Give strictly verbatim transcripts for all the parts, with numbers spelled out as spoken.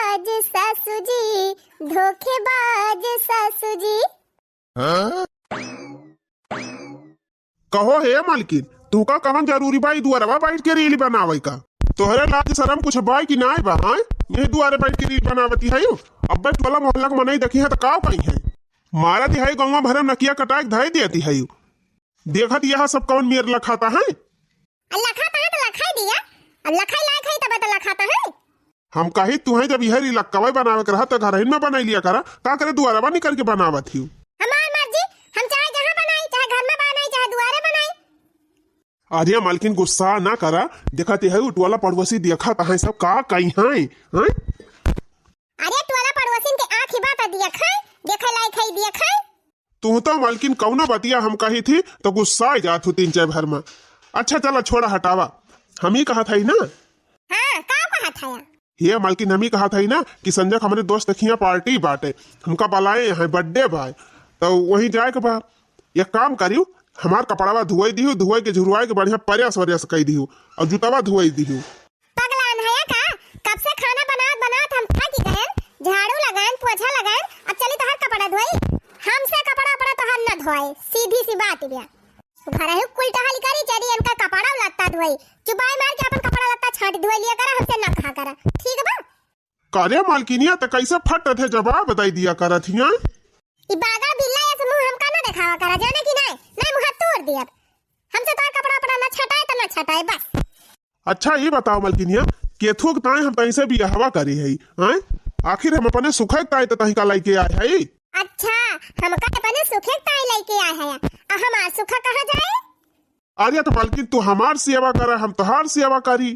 आज सासू जी, धोखेबाज सासू जी। हाँ? कहो हे मालकिन, तुहका कवन जरूरी बा ई दुआरवा बैठ के रील बनावे का? तोहरे लाज सरम कुछ बा कि नाय बा, हाँ? यही दुआरे बैठ के रील बनावती है यू। अब्बे टोला मोहल्ला के मनई देखी है त का कही है? मारत है गौवा भरे में नकिया कटाए के धई देती है यू। देखत यह सब कौन मेर लखाता है? आ लखाता है त लखाई दिया, अब लखाई लायक है तब त लखाता है। हम कही तुहैं जब इहे रील लक्कवे बनावे के रहा त घरहिन में बनाई लिया करा, का करे दुआरवा निकर के बनावत हिउ? हमार मर्जी, हम चाहे जहाँ बनाई, चाहे घर में बनाई, चाहे दुआरे बनाई। अरे मालकिन गुस्सा ना करा, देखत है टोला पड़ोसी देखत है सब का कही हैं, हैं? अरे टोला पड़ोसिन के आँखी बा त देखे, देखे लायक है देखे। तुहू तो मालकिन कौनो बतिया हम कही थी तो गुस्सा आ जात हू तीन चार भर में। अच्छा चला छोड़ा हटावा, हम ही कहत हई ना। हाँ, का कहत हया? हे मालकिन हम ही कहत हई ना कि संजय के हमरे दोस्त खिया पार्टी बाटे, हमका बुलाए हैं birthday बाय, तो वहीं जाए के बा। एक काम करियो, हमार कपड़वा धुआई दिहु, धुआई के झुरवाई के बढ़िया प्रयास वरियास कई दिहु और जूतावा धुआई दिहु। पगलान हया का? कब से खाना बनावत बनावत हम थक गएन, झाड़ू लगाएन, पोछा लगाएन, अब चली तोहार कपड़ा धोई? हमसे कपड़ा उपड़ा तोहार न धोए, सीधी सी बात बिया। घरहू कुल टहल करी, चली इनका कपड़ा लत्ता धोई, चुपाई मार के अपन कपड़ा लत्ता छांट धोई लिया करा, हमसे न कहा करा, ठीक बा? करे मालकिनिया त कैसे फट थे जवाब दई दिया करत हिया। ई बागा बिल्ला ऐसे मुंह हमका न देखावा करा, जाने कि नहीं, नहीं मुंह तोड़ दिया। हमसे तोहार कपड़ा उपड़ा न छटाए त न छटाए, बस। अच्छा, ई बताओ मलकिनिया, केथुआ के ताई हम तहीं से बियाहवा करी हई, हैं? आखिर हम अपने सुखे के ताई त तहीं का लइके आए हई। अच्छा, हमका अपने सुखे के ताई लइके आए हया, आ हमार सुखा कहाँ जाए? अरे त मलकिन, तू हमार सेवा करा, हम तोहार सेवा करी।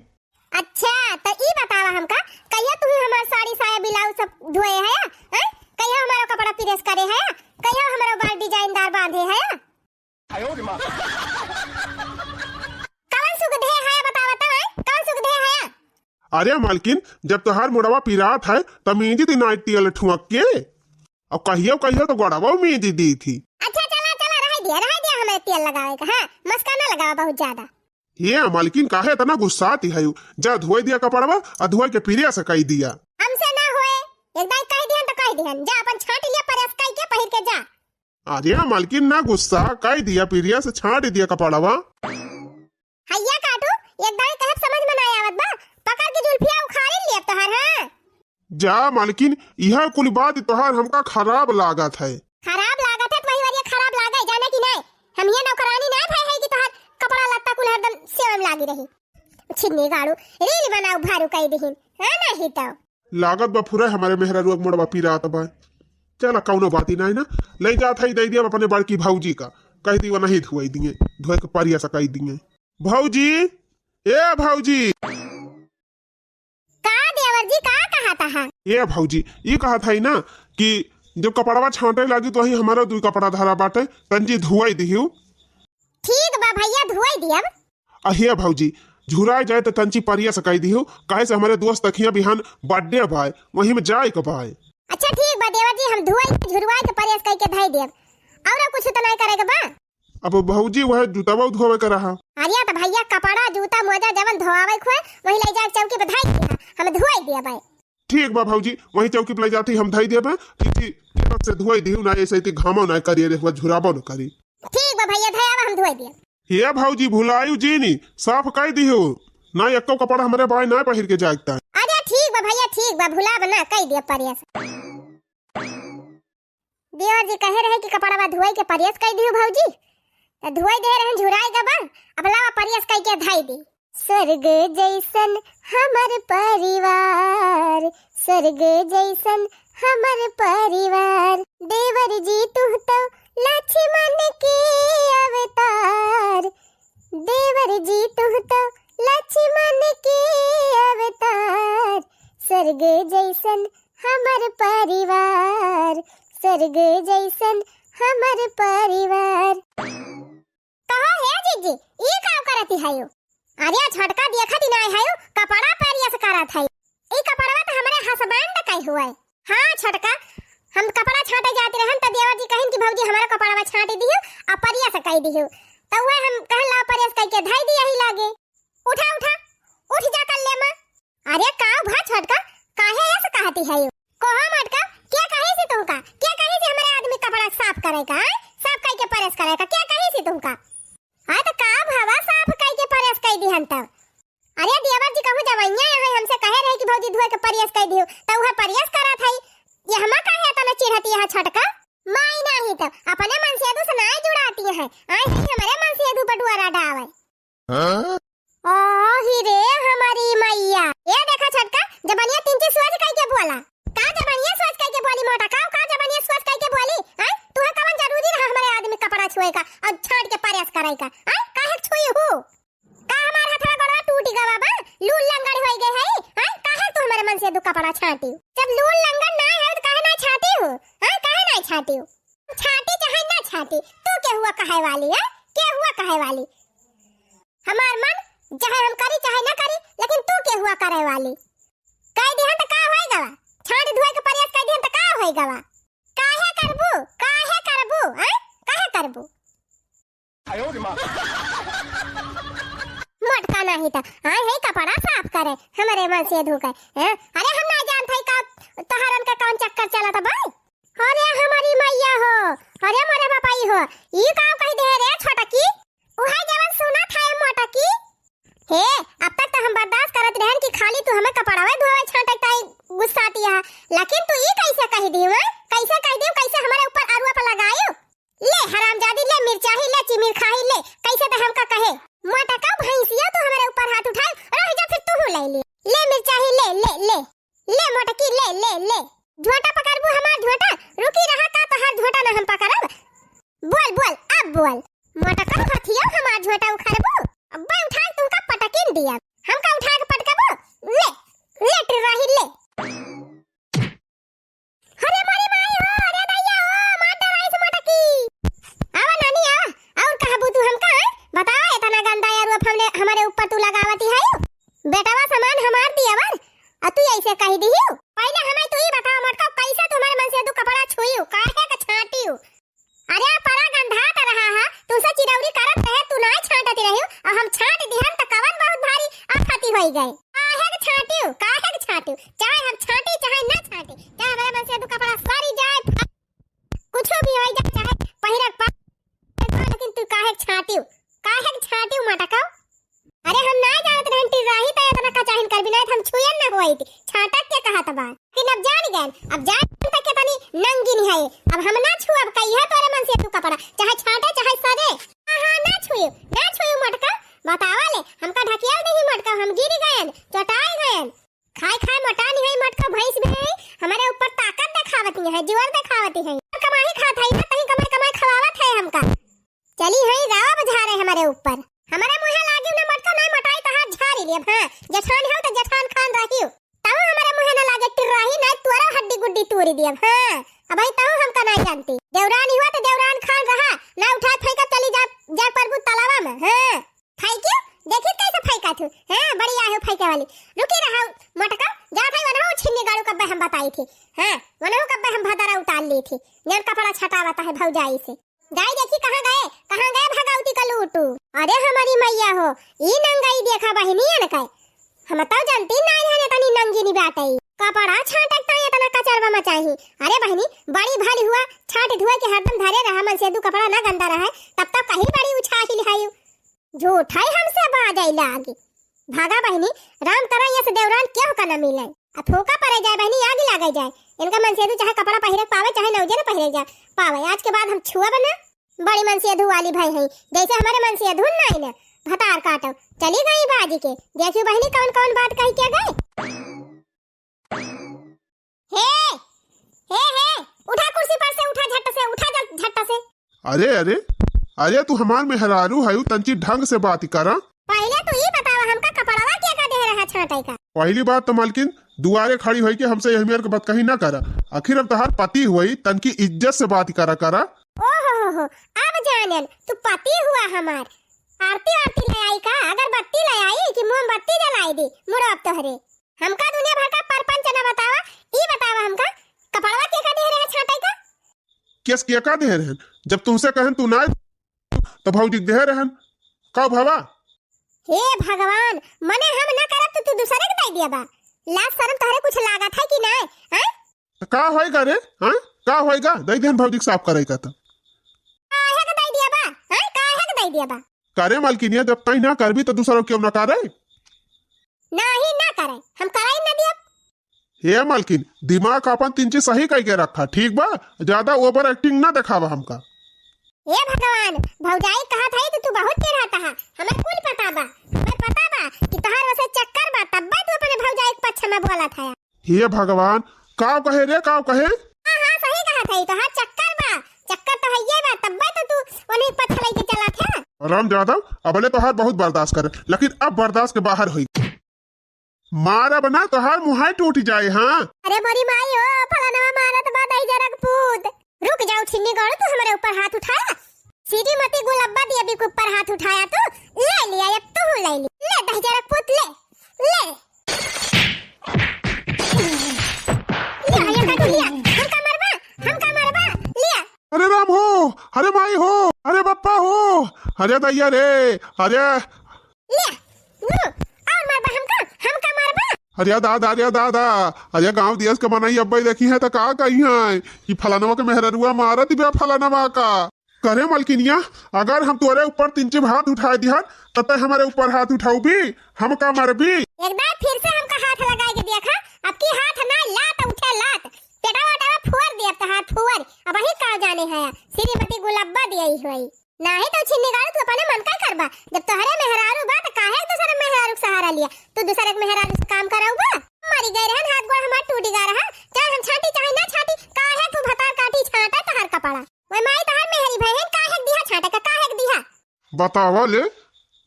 अच्छा, त ई बतावा हमका, कहिया तू हमार साड़ी साया ब्लाउज सब धोए हया, हैं? कहिया हमारो कपड़ा प्रेस करे हया? कहिया हमारो बाल डिजाइनदार बांधे हया? कवन सुख दे है बतावा त, हैं? कवन सुख दे है? अरे मालकिन, जब तोहार मुड़वा पिरात है, त मींजी दी नाइट तेल ठुमक के। और कहियो कहियो तो गोड़वा मींजी दी थी। अच्छा चला चला, रह दिया, रह दिया हमें तेल लगावे का, हाँ, मस्का ना लगावा बहुत ज्यादा। ये मालकिन काहे इतना गुस्साती है? जा धोई दिया कपड़वा और धोई के प्रेस कई दिया। हमसे ना होए, एक दाई कह दिहन तो कह दिहन, जा अपन छांट लिया प्रेस कई के पहिर के जा। अरे मालकिन ना गुस्सा, कई दिया प्रेस, छांट दिया कपड़वा। हैया काटू, एक दाई कहब समझ में ना आवत बा, पकड़ के जुल्फिया उखाड़ी लिया तोहार, हाँ। जा मालकिन, यह कुल बात तोहार हमका खराब लागत है। खराब लागत है तो वही वरिया खराब लागे, जाने कि नहीं? हम ये नौकरानी ना भय है कि तोहार कपड़ा लत्ता कुल हरदम सेवा में लागी रही। छिन्नी गाड़ू, रील बनाऊ भारू कई दिहिन, हाँ नहीं तो। लागत बा फुरे हमारे मेहरारू के मुड़वा पिरात बा। चला कौनो बात ही नहीं ना, ले जात है दे दिया अपने बड़की भौजी का, कह दी वो नहीं धुआई दिए, धोए के परिया सकाई दिए। भौजी, ए भौजी। का देवर जी, का कहत हा? ए भौजी, ई कहत हई ना कि जब कपड़वा छांटे लागी तो वही हमारा दुई कपड़ा धरा बाटे, तंजी धुआई दिहियो। ठीक बा भैया, धुआई दियब। आ हे भौजी, झुराए जाए तो तंची परिया सकाई दिहियो, काहे से हमारे दोस्त अखियां बिहान birthday बाय, वही में जाए के बाय। अच्छा ठीक बा देवर जी, हम धुआई के झुरवाए के परिया सकाई के धई देब। और कुछ तो नहीं करे के बा? अब भौजी वह जूतावा धोवे के रहा। अरे त भैया कपड़ा, जूता, मोजा जवन धोआवे खोए, वही ले जाके चौकी पे धई दिया, हम धोई दिया भाई। ठीक बा भौजी, वही चौकी पे ले जाती हम धई देबे। ठीक, ठीक, ठीक से धोई दिहु ना, ऐसे इतनी घामो ना करिए रे, हुआ झुराबो ना करी। ठीक बा भैया, धई आवा हम धोई दिया। हे भौजी भुलायु जीनी, साफ कई दिहु ना, एको कपड़ा हमरे बाय ना पहिर के जाए के ताई। अरे ठीक बा भैया, ठीक बा, भुलाब ना, कई दिया प्रयास। देवर जी कहे रहे कि कपड़वा धोए के प्रयास कई दिहु भौजी, त धोए दे रहे झुराए गबा, अब लावा प्रयास कई के धई दी। स्वर्ग जैसन हमर परिवार, स्वर्ग जैसन हमर परिवार, देवर जी तुह तो लक्ष्मण के अवतार, देवर जी तुह तो लक्ष्मण के अवतार, स्वर्ग जैसन हमर परिवार, स्वर्ग जैसन हमर परिवार। कहो हे जीजी, ई का करती हयो? अरे छोटका देखत ही नाय हयो, कपड़ा प्रयास करत है। ई कपड़वा त हमरे husband के हुए। हाँ छोटका, हम कपड़ा छांटे जात रहन त देवर जी कहिन कि भौजी हमारा कपड़वा छांट दियो आ प्रयास कई दियो। त वह हम कहन ला प्रयास कई के धई दिया ही लागे। उठा उठा, उठ जा कर ले माँ। अरे का भा छोटका, काहे ऐसे कहा करती है। कहो मोटका, क्या कही सी तुमका? क्या कही सी हमरे आदमी कपड़ा साफ करे का, हैं? साफ कई के प्रेस करे का, क्या कही सी तुमका? हाँ, तो का भवा साफ कई के प्रेस कई दिहन तब? अरे देवर जी, कहूँ जवैया यहाँ हमसे कहे रहे कि भौजी धोए के प्रेस कई दियो, तो वह प्रेस करत है। ये हमा काहे इतना चिढ़ती है छोटका? माई नाही तो अपने मनसेधू से नाय जुड़ाती है, आए है हमरे मनसेधू पर डुअरा डावे। हाँ? ओ ही रे हमारी मैया, ये देखा छोटका, जबनिया तिनची सोच कई के बोला। का जबनिया सोच कई के बोली मोटका, का जबनिया सोच कई के बोली? हैं? तुहे कवन जरूरी रहा हमरे आदमी कपड़ा छुए का और छांट के प्रेस करे का? हैं? काहे छुई हूँ? का हमार हथवा गोड़वा टूटी गवा बा? लूल लंगड़ होई गए है? हैं? काहे तू हमरे मनसेधू कपड़ा छांटी? जब लूल लंगड़ ना है तो काहे ना छांटी हूँ? हैं? काहे ना छांटी हूँ? छांटी चाहे ना छांटी, तू के हुआ कहे वाली है? के हुआ कहे वाली? हमार मन चाहे हम करी चाहे ना करी, लेकिन तू के हुआ करे वाली? कह दिहन त का होए गवा? छांट धोए के प्रयास कह दिहन त का होए गवा? काहे करबू? काहे करबू? हैं? काहे करबू? मोटका नाही त आए है कपड़ा साफ करे, हमरे मनसेधू के, हैं? अरे हम ना जानत हई का तोहरन के कौन चक्कर चलत बा? अरे हमारी मैया हो, अरे मोरे बापाई हो, ई का कह दे रे छोटकी? उहे जवन सुनत है मोटकी। हे, अब तक तो हम बर्दाश्त करत रहन कि खाली तू हमें कपड़वे धोवे छांटे ताई गुस्साती है, लेकिन तू ई कैसे कह दियो, हैं? कैसे कह दियो, कैसे हमारे ऊपर अरुआ पर लगायो? ले हरामजादी, ले मिर्चाही, ले चिमिरखाही, ले, कैसे तो हमका कहे, मोटका भैंसिया तू हमारे ऊपर हाथ उठाए, रह जा फिर तू ले ले, ले मिर्चाही, ले, ले, ले। ले मोटकी, ले, ले, ले। झोंटा पकड़बू हमार झोंटा? रुकी रहा का तोहार झोंटा ना हम पकड़ब। बोल, बोल, अब बोल। मोटका हथिया हमार झोंटा उखाड़बू? अब्बे उठा के तुमका पटकिन दिया। हमका उठा के पटकबू? ले, ले टिर्राही, ले। अरे मोरी माई हो, अरे दैया हो, मार डराइस मोटकी। आवा नानी, आवा। और कहबू तू हमका, हैं? बतावा, इतना गंदा यार रूप हमने, हमारे ऊपर तू लगावती है। बेटवा समान हमार दियवर, आ तू ऐसे कह दिहियो। पहले हमें तू ही बताओ मोटका, कैसे तुम्हारे मनसेधू कपड़ा छुइयो, काहे के छांटियो? अरे परा गंधा त रहा है, तू से चिरौरी करत रहे, तू नाय छांटत रहियो, अब हम छांट दिहन त कवन बहुत भारी आफती होई गए। काहे के छांटियो, काहे के छांटियो? चाहे हम छांटी, चाहे ना छांटी, चाहे हमारे मनसेधू कपड़ा सरी जाए, फा-, कुछो भी होई जाए, चाहे पहिरक पा-, लेकिन तू काहे के छांटियो, काहे के छांटियो मोटका? अरे हम ना जानत रहन टिर्राही त इतना कचाहिन करबी, ना त हम छुएन ना होइत। छांटक के कहत बा। लेकिन अब जान गए, अब जान तक के तनी नंगी नहीं है। अब हम ना छुअब, कहिया तोरे मनसेधू कपड़ा, चाहे छांटे चाहे सरे। हाँ, हाँ, ना छुएब, ना छुएब मोटका। बतावा ले, हमका ढकियाल दही मोटका, हम गिर गएन, चटाई गएन। खाए खाए मोटा नहीं है मोटका, भैंस भी है, हमारे ऊपर ताकत दिखावती है, जोर दिखावती है। कमाई खात है ना, कहीं कमाई कमाई खवावत है हमका। चली हई रावा बुझा रहे हमारे ऊपर। हमारे मुँहे लागी ना मोटका, नहीं मोटाई तो हाथ झारी लेब। हाँ, जेठान हो तो जेठान खान रहियो। तहु हमारे मुँहे ना लागे टिर्राही, नहीं तोरा हड्डी गुड्डी तोरी देब। हाँ, अब भाई तहु हमका नहीं जानती। देवरान हुआ तो देवरान खान रहा, ना उठा फेंका चली जा, जा परबू तलावा में। हाँ, फेंकियो, देखी कैसे फेंका थू। हाँ, बड़ी आहे फेंके वाली। रुकी रहा मोटका, जा था वनहु छिन्नी गाड़ू कब्बे हम बताई थी। हाँ, वनहु कब्बे हम भदरा उतार ली थी। जन कपड़ा छटावता है भौजाई से। जाई देखी कहाँ गए, कहाँ गए भगवती का लूटू। अरे हमारी मैया हो, ई नंगई देखा बहिनी अनकै। हम तौ जानती नाई है तनी नंगी नी बाटई। कपड़ा छांटक तौ इतना कचरवा मचाही। अरे बहिनी, बड़ी भली हुआ, छांट धुए के हरदम धरे रहा मनसेधू कपड़ा ना गंदा रहे, तब तक कहीं बड़ी उछाही लिहायु। झूठै हमसे बाजै लागी। भागा बहिनी, राम करा यस देवरान केहू का न मिलै। आ फूका परै जाए बहिनी, आगी लागै जाए। इनका मनसेधू चाहे कपड़ा पहिरे के पावे, चाहे नौजे न पहिरे जा पावे। आज के बाद हम छुअब न। बड़ी मनसेधू वाली भई हई, जैसे हमरे मनसेधू नाई न। भतार काटो। चली गई बाजी के। देखियो बहिनी कौन कौन बात कहि के गए। हे, हे, हे, उठा कुर्सी पर से, उठा झट से, उठा जल-, झट से। अरे, अरे, अरे, तू हमार मेहरारू हयू, तंची ढंग से बात करा। पहिले तू ई बतावा, हमका कपड़वा के का देह रहा छांटे का? पहली बात तो मलकिन, दुआरे खड़ी होई के हमसे यह मेर के बात कहीं ना करा। आखिर अब तहार पति हुई, तनकी इज्जत से बात करा, करा। ओ हो हो हो, अब जानन, तू पति हुआ हमार। आरती आरती ले आई का? अगरबत्ती ले आई कि मोमबत्ती जलाई दी? मुड़ो अब तोहरे। हमका दुनिया भर का परपंच न बतावा, ई बतावा हमका, कपड़वा के का देह रहे छांटे का? केस के का देह रहन? जब तुमसे कहन तू ना, तो भौजी के देह रहन। का भवा? हे भगवान, मने हम न करब तो तू दूसरे के दे दिया बा। लाज शरम तोहरे कुछ लागत है कि नाय? त का होइगा रे? हाँ, का होइगा? दइ दिहन भौजी के साफ करइ का त। काहे के दइ दिया बा? हाँ, काहे के दइ दिया बा? करे मलकिनिया, जब तइ ना करबी त दूसरा केउ ना करे। नाही ना करे, हम करइ ना दियब। हे मलकिन, दिमाग आपन तिनची सही कइ के रखा, ठीक बा? ज्यादा over acting ना देखावा हमका। हे भगवान, भौजाई कहत हई त तू बहुत चिढ़ात हा। हमें कुल पता बा, हमें पता बा कि तोहार वैसे चक्कर बा, तब्बे तू अपने भौजाई के पक्ष में बोलत हया। हे भगवान, काउ कहे रे, काउ कहे? हाँ, हाँ, सही कहत हई, तोहार चक्कर बा, चक्कर तो हइये बा, तब्बे तो तू ओन्ही पक्ष लइके चलत है। राम जादव, अबले तोहार बहुत बर्दाश्त करे, लेकिन अब बर्दाश्त के बाहर होई। मारब ना, तोहार मुँहे टूट जाए, हाँ। अरे मोरी माई हो, फलानवा मारत बा दहिजरा के पूत। रुक जाउ छिन्नी गाड़ू, तू हमरे ऊपर हाथ उठाया। श्रीमती गुलब्बा देवी के ऊपर हाथ उठाया तू। ले लिया, अब तू ले ली। ले दहिजरा के पूत, ले, ले। लिया, लिया, काटू, लिया। हमका मरबा, हमका मरबा, लिया। अरे राम हो, अरे माई हो, अरे बप्पा हो, अरे दैया रे, अरे। लिया, गुरु, और मरबा हमका, हमका मरबा। अरे दादा, अरे दादा, अरे गाँव दियस के मनई अब्बे देखिहैं त का कहिहैं कि फलानवा के मेहररुआ मारत बा फलानवा का। करे मलकिनिया, अगर हम तोरे ऊपर तिनची हाथ उठाए दिहन, त तै हमरे ऊपर हाथ उठाउबी, हमका मरबी। एक बार फिर से हमका हाथ लगाए के देखा, अब की हाथ ना लात उठे लात, पेटवा वेटवा फुअर देब तहार फुअर, अबहीं का जाने है, श्रीमती गुलब्बा देइ होई। नाही तो छिन्नी गाड़ू तू अपने मन का करबा, जब तोहरे मेहरारू बा त काहे दूसरे मेहरारू के सहारा लिया, तू दूसरे के मेहरारू से काम कराउबा? मरी गए रहन, हाथ गोड़ हमार टूटी गा रहा, चाहे हम छाटी चाहे ना छाटी, काहे तू भतार काटी छाटा तहार कपड़ा? ओए माई, तहार मेहरी भई हन, काहे के दिहा छाटे का, काहे के दिहा? बतावा ले,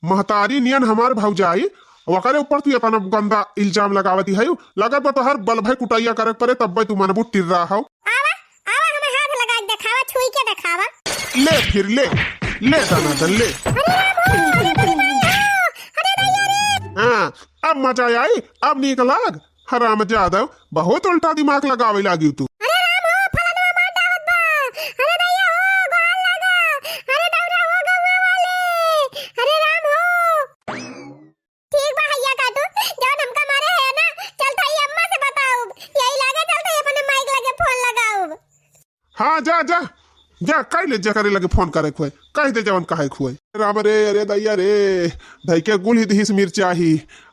महतारी नियन हमार भौजाई, ओकरे ऊपर तू एतना गंदा इल्जाम लगावती है। लगत बा तोहार बल भई कुटैया करे के परे, तब्बे तू मनबू टिर्रा हौ। आवा, आवा, हमें हाथ लगा के देखावा, छुई के देखावा। ले फिर ले, ले दना दन ले। अरे राम हो, अरे बड़ी माई हो, अरे दैया रे। हाँ, अब मजा आई, अब नीक लाग। हराम जादव, बहुत उल्टा दिमाग लगावे लागी तू। अरे राम हो, फलनवा मार डावत बा। अरे दैया हो, गोहार लागा। अरे दौड़ा हो गौवा वाले। अरे राम हो। ठीक बा, हइया काटू, जौन हमका मारे है ना, चल थाई अम्मा से बताउब। यही लागे चल थाई अपने माई के लगे फोन लगाउब। हाँ, जा, जा, जा, कह ले, जेकरे लगे फोन करे खुए, कह दे जवन कहे खुए। राम रे, अरे दैया रे, धई के गुल ही दिहिस मिर्चा ही।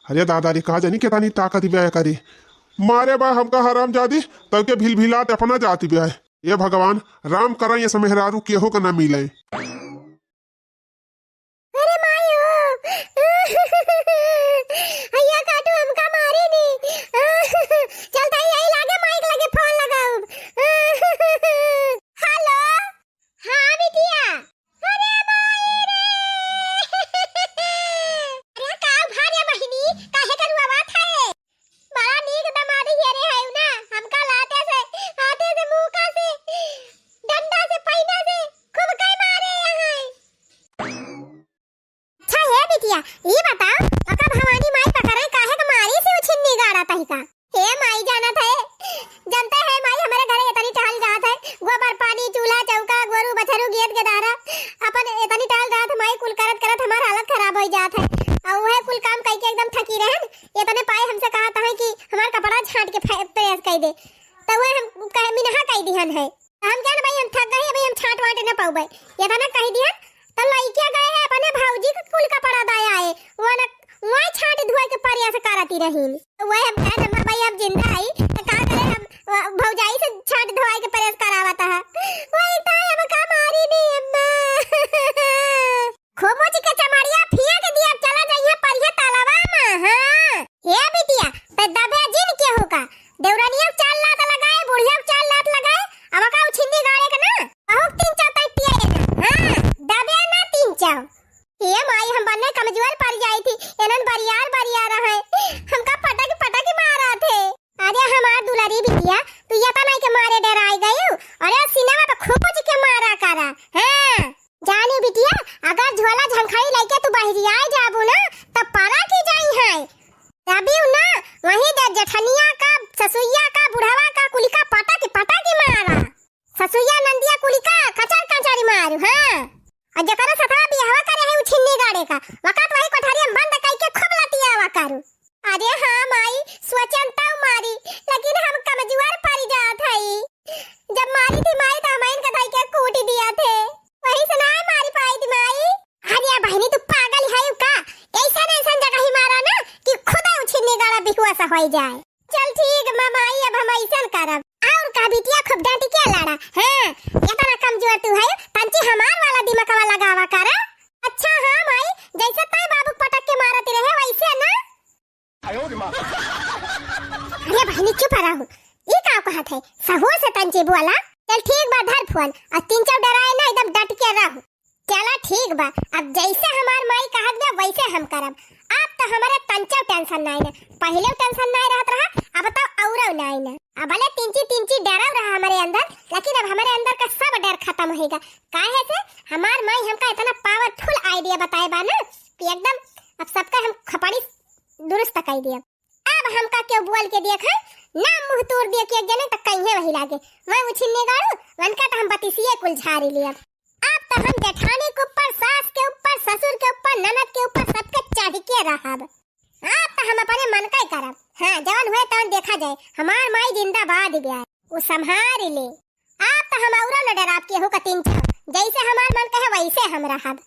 अरे दादा रे, कहा जानी केतानी ताकत बे करे। मारे बा हमका हरामजादी, तब के भिलभिलात अपना जाति बे। ये भगवान, राम करा ये सब मेहरारू केहू के ना मिले। अरे माई हो। अय्या काटू हमका मारी नी। चल ताई यही लागे माई के लगे फोन लगाउब। हेलो। हाँ बिटिया। अरे माई रे। अरे का भा रे बहिनी, काहे के रुआवत है? बड़ा नीक दमाद हेरे है ना, हमका लाते से, हाथे से, मुका से, डंडा से, पैना से खूब कई मारे यहाँ। अच्छा हे बिटिया, ई बताओ, ओका भवानी माई पकड़े काहे के मारी से उछिन्नी गाड़ा तही का? हे माई जानत है, जानते है माई, हमारे घरे इतनी टहल जात है, गोबर पानी, चूल्हा चौका, गोरू बछरू, गेद गेदारा, अपन इतनी टहल जात है माई, कुल करत करत हमार हालत खराब हो जात है। और वह कुल काम कई के एकदम थकी रहन, इतने पाए हमसे कहत है कि हमार कपड़ा छाट के फे-, प्रेस कई दे, तो वह हम कह, मिनहा कई दिहन है। हम जान भाई, हम थक गए, भाई हम छाट वाट न पाउबे। ये था ना कह दिया, तो लइकिया गए है अपने भौजी के कुल कपड़ा दे आए। वो न, वही छाट धोए के प्रयास करती रहीन। वही हम कहे, "अम्मा भाई, अब जिंदा आई, तो का करे हम, अ, भौजाई से छाट धोए के प्रयास करावत है।" वही तो हम का मारी नहीं, अम्मा। खूब मुझ के चमड़िया फेंक दिया, चला जाइए परिहे तालाबा में। हाँ। हे बिटिया, ते दबे जिन केहू का। देवरानिया के चार लात लगाए, बुढ़िया के चार लात लगाए, अब का उछिन्नी गाड़े के ना, बहुत तीन चार तई पिए के ना। हाँ, दबे ना तीन चार। हे माई, हम बन्ने कमजोर पड़ जाई थी, एनन बरियार बरियार रहे, हमका पटक पटक मारा थे। अरे हमार दुलारी बिटिया, तू ये तना के मारे डराई गयू, अरे सीना में तो खूब के मारा करा। हाँ, जानी बिटिया, अगर झोला झंखाई लइके तू बहरियाए जाबू ना, तब परा की जाई है। तबिउ ना, वहीं दे जेठनिया का, ससुइया का, बुढ़वा का, कुलिका पटक, पटक मारा। ससुइया नंदिया कुलिका कचर कचर मारू, हाँ। और जकरा सथवा बियाहवा करे है, उ छिन्नी गाड़े का, वकात वही कोठरिया में बंद कइके खूब लतियावा करू। अरे हाँ माई, सोचन तउ मारी, लेकिन हम कमजोर पड़ जात है। होइ जाए। चल ठीक बा माई, अब हम अइसन करब। और का बिटिया, खूब डांट के लड़ा। हाँ, एतना कमजोर तू है, तंची हमार वाला दिमकवा लगावा करा। अच्छा हाँ माई, जैसे तय बाबू पटक के मारत रहे वैसे ना। अरे बहिनी चुप रहू, ई का कहत है? सहूर से तंची बोला। चल ठीक बा, धर फोन, और तीन चार डराए ना, एकदम डट के रहू। चला ठीक बा, अब जैसे हमार माई कहत बा वैसे हम करब। अब तो हमरे तंचो टेंशन नाई ना, पहिले टेंशन नाई रहत रहा, अब तो औरो नाई ना। अब भले तिंची तिंची डराव रहा हमरे अंदर, लेकिन अब हमरे अंदर का सब डर खत्म होइगा। काहे से हमार माई हमका इतना पावरफुल आइडिया बताए बा ना कि एकदम अब सबका हम खपड़ी दुरुस्त कर दिया। अब हमका क्यों बोल के देख है ना, मुंह तोड़ दिया कि एक जने तक कहीं वही लागे। मैं उछिन्ने गाड़ू, वनका तो हम बतिसिए कुल झारी लिया। अब तो हम जेठानी के ऊपर, सास के ऊपर, ससुर के ऊपर, ननद के ऊपर सबके चढ़ के रहब। अब तो हम अपने मन का ही करब। हाँ, जवन हुए तवन देखा जाए, हमार माई जिंदाबाद ब्याह, वो संभारी ले। अब तो हम औरो न डराब केहू का तीन चार, जैसे हमार मन कहे वैसे हम रहब।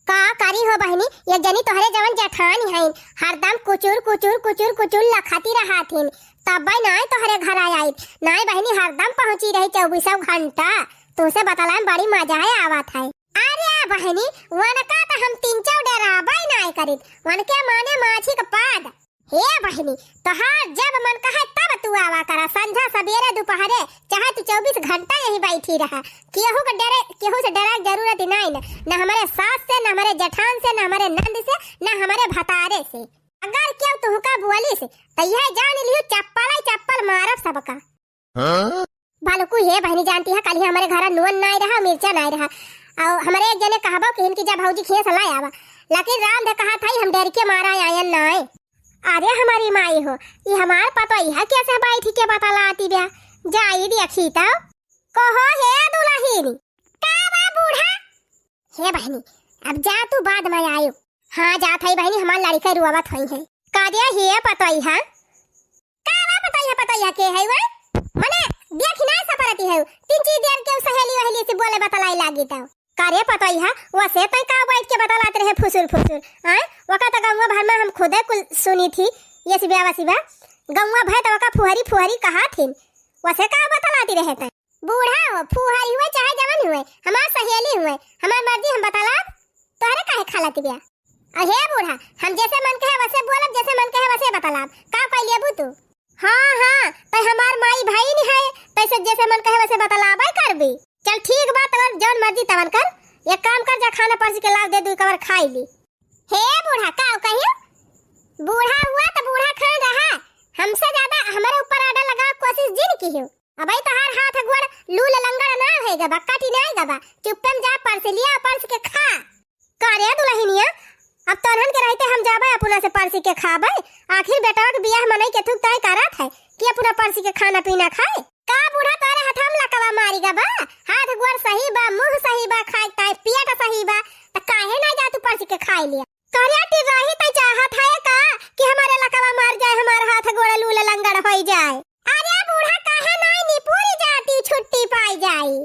का करी हो बहिनी, ये जनी तोहरे जवन जेठानी हईन, हरदम कुचुर कुचुर कुचुर कुचुर लखाती रहत हिन, तब नाय तोहरे घर आइत। नाय बहिनी, हरदम पहुंची रही चौबीसों घंटा। तुमसे बतलाए में बड़ी मजा है आवत है। अरे बहिनी, वनका तो हम तीन चार डराबे नाय करित, वनके माने माछी के पाद। हे बहिनी, तोहार जब मन कहे तब तू आवा करा, संझा सबेरे दोपहरे, चाहे तू चौबीस घंटा यहीं बैठी रहा। केहू के डरे, केहू से डरे के जरूरत ही नाई न, न हमरे सास से, न हमरे जेठान से, न हमरे नंद से, न हमरे भतारे से। अगर केहू तुहका बोलिस, त यह जान लियो चप्पल ही चप्पल मारब सबका। हाँ? बालकू हे बहिनी जानती है, कल ही हमरे घर नून नाई रहा, मिर्चा नाई रहा। और हमरे एक जने कहबो कि इनकी जा भौजी खिए से ला आवा, लेकिन राम दे कहा था हम डर के मारा आयन नाई। अरे हमारी माई हो, ये हमार पतोहिया कैसे बैठी के बतलाती ब्या? जाई देखी तो। कहो हे दुलहिनी। का बा बूढ़ा? हे बहिनी, अब जा तू, बाद में आयो। हाँ, जात है बहिनी, हमार लड़िका रुआवत होई है। का दे हे पतोहिया? का बा पतोहिया, पतोहिया के है वो? मने देख ना सपरती है, तीन चीज देर के सहेली वहेली से बोले बतलाई लागी तो। का रे पतोहिया, वसे तै का बैठ के बतलात रहे फुसुर फुसुर, आय? वका त गौवा भर में हम खुदे कुल सुनी थी, ये सिबिया वसिबा। गौवा भय त वका फुहरी फुहरी कहा थी, वसे का बतलाती रहे तै? बूढ़ा हो, फुहरी हुए चाहे जवन हुए, हमार सहेली हुए, हमार मर्जी हम बतलाब, तोहरे काहे खाला तिबिया? अहे बूढ़ा, हम जैसे मन कहे वैसे बोलब, जैसे मन कहे वैसे बतलाब, का कह लेबू तू? हाँ, हाँ, तै हमार माई बहिन है, तैसे जैसे मन कहे वैसे बतलाबे करबी। चल ठीक बा, तोर जौन मर्जी तवन कर। एक काम कर, जा खाना परस के लाव दे, दुई कवर खाई ली। हे बूढ़ा, का कहियो? बूढ़ा हुआ त बूढ़ा खान रहा, हमसे ज्यादा हमरे ऊपर आर्डर लगा कोशिश जिन कियो। अबे तोहार हाथ गोड़ लूल लंगड़ ना होएगा बा, कटी ना आएगा बा। चुप्पे में जा परस लिया, परस के खा। का रे दुलहिनिया, अब तोहन के रहते हम जाबे अपना से परसी के खाबे? आखिर बेटवा के बियाह मनई के थुक तय करत है कि अपना परसी के खाना पीना खाए। का बूढ़ा तोरे हाथ हम लकवा मारी गा बा? हाथ गोड़ सही बा, मुंह सही बा, खाए ताए पेट सही बा, त काहे ना जा तू परसी के खाए लिया? करे टिर्राही तै चाहत है का कि हमारे लकवा मार जाए, हमार हाथ गोड़ लूल लंगड़ होई जाए? अरे बूढ़ा, काहे नाई निपुर जाती, छुट्टी पाई जाई।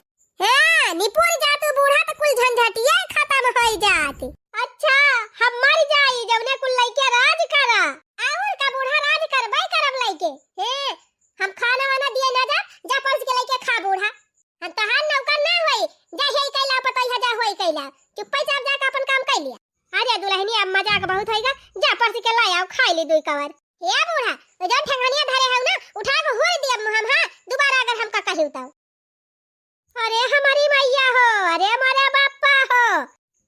हाँ, निपुर जा तू बूढ़ा, त कुल झंझटिया खत्म होई जात। अच्छा, हम मर जाई, जौने कुल लइके राज करा। और का बूढ़ा, राज करबे करब लइके। हे, हम खाना वाना दिए ना जा, जा परस के लइके खा बूढ़ा। हम तहार नौकर ना होई, जा हेई कैला पतोहिया, जा होई कैला। चुप्पे चाप जाके अपन काम कर लिया। अरे दुलहिनी, अब मजाक बहुत होइगा, जा परस के ला आओ, खाई ली दुई कवर। हे बूढ़ा, वो जौन ठेंगनिया धरे हऊ ना, उठा के हुर दिया मुँह हम, हाँ, दोबारा अगर हमका कही तो। अरे हमारी मैया हो, अरे हमारे बापा हो,